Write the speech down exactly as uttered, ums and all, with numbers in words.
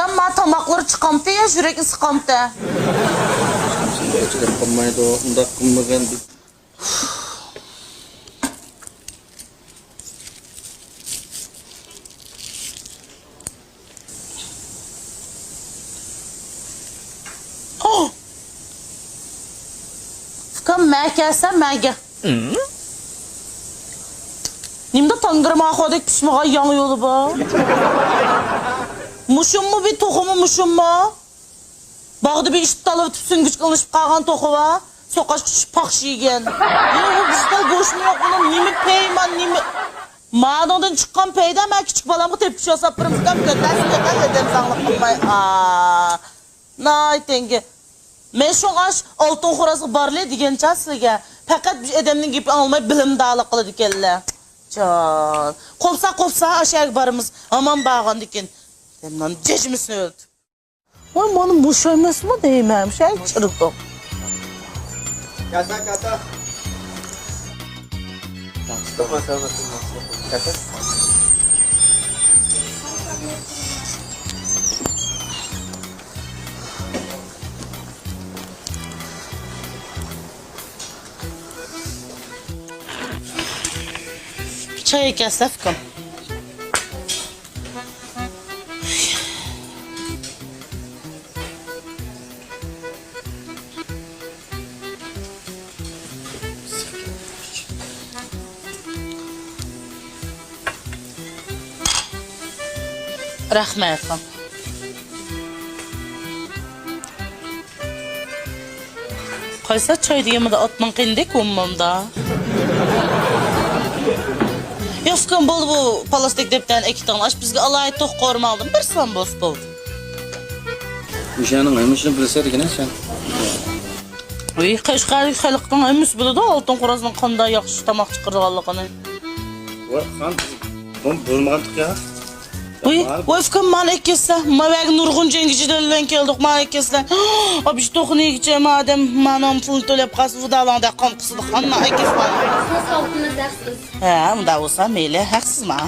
ئەمما تاماقلىرى چىقامتى يا يۈرەكنى سىقامتى؟ شۇنداق ئېچىلىپ قالمايدۇ، ئۇنداق قىلمىغىن. ئۇكام، مەن كەلسەم، مەگە. نېمىدە تانگىرىم ئاخۇدەك پىشمىغان ياڭ يولى بار؟ مۇشۇممۇ بىر توخۇمۇ، مۇشۇممۇ؟ باغدا بىر ئىت تالىۋېتىپ سۈڭگۈچكە ئىلىشىپ قالغان توخۇ بار. سوقاشقا چۈشۈپ پاخشا يېگەن. يا بۇ بىر تال گۆش يوق بۇنىڭ، نېمە پەيمان، نېمە؟ مانىڭدىن چىققان پەيدە مەن كىچىك بالامغا تېپىپ شۇ ساپىرىم ئۇكام كۆتەرسە كۆتەر ئەدەم ساغلىق قىلماي. ئا، نايتەنگە. مەن شۇڭا ئاش ئالتۇن خورازغا بارلى دېگەنچە سىلىگە. پەقەت بىر ئادەمنىڭ گېپىنى ئاڭلىماي بىلىمدارلىق قىلىدىكەنلەر. جان. قوپسا، قوپسا، ئاشۇ يەرگە بارىمىز. ھامان بارغاندىكىن. دەمنان جەجمىسىنى ئۆلتۈپ. ۋاي، مانا مۇشۇ ئەمەسمۇ دەيمەن، مۇشۇ چىرىدۇق. كەلسە، كەلسە. كەلسە. چاي ئەكەلسە ئۇكام. رەھمەت. قايسى چاي دېگەن مۇندا ئاتنىڭ قېنىدەك ئوممامدا. ياق ئۇكام، بولدى، بۇ پلاستىك دەپتەرنى ئەكېتىڭلار. ئاش بىزگە ئالاھىدە توق قورۇما ئالدىم، بىر سان بولسا بولدى. مۇشۇنىڭ ھەممىسىنى بىلىسەن دېگىنە سەن. ۋىي، قەشقەردىكى خەلقنىڭ ھەممىسى بىلىدۇ ئالتۇن خورازنىڭ قانداق ياخشى تاماق چىقىرىدىغانلىقىنى. ۋاي خان، بۇ بۇرمىغانتۇق يا. ۋىي، ۋاي ئۇكام، مانا ئەكەلسە، ما بەگ نۇرغۇن جەڭگى جېدەل بىلەن كەلدۇق، مانا ئەكەلسە. ئابىش توخۇنى يېگۈچە ئادەم مانىڭ پۇلىنى تۆلەپ قالسا، ۋۇدالاڭدا قان قۇسىدۇ، خان، ما ئەكەلسە. سىز ھالقىمىز ھەقسىز. ھە، ئۇنداق بولسا مەيلى، ھەقسىز ما.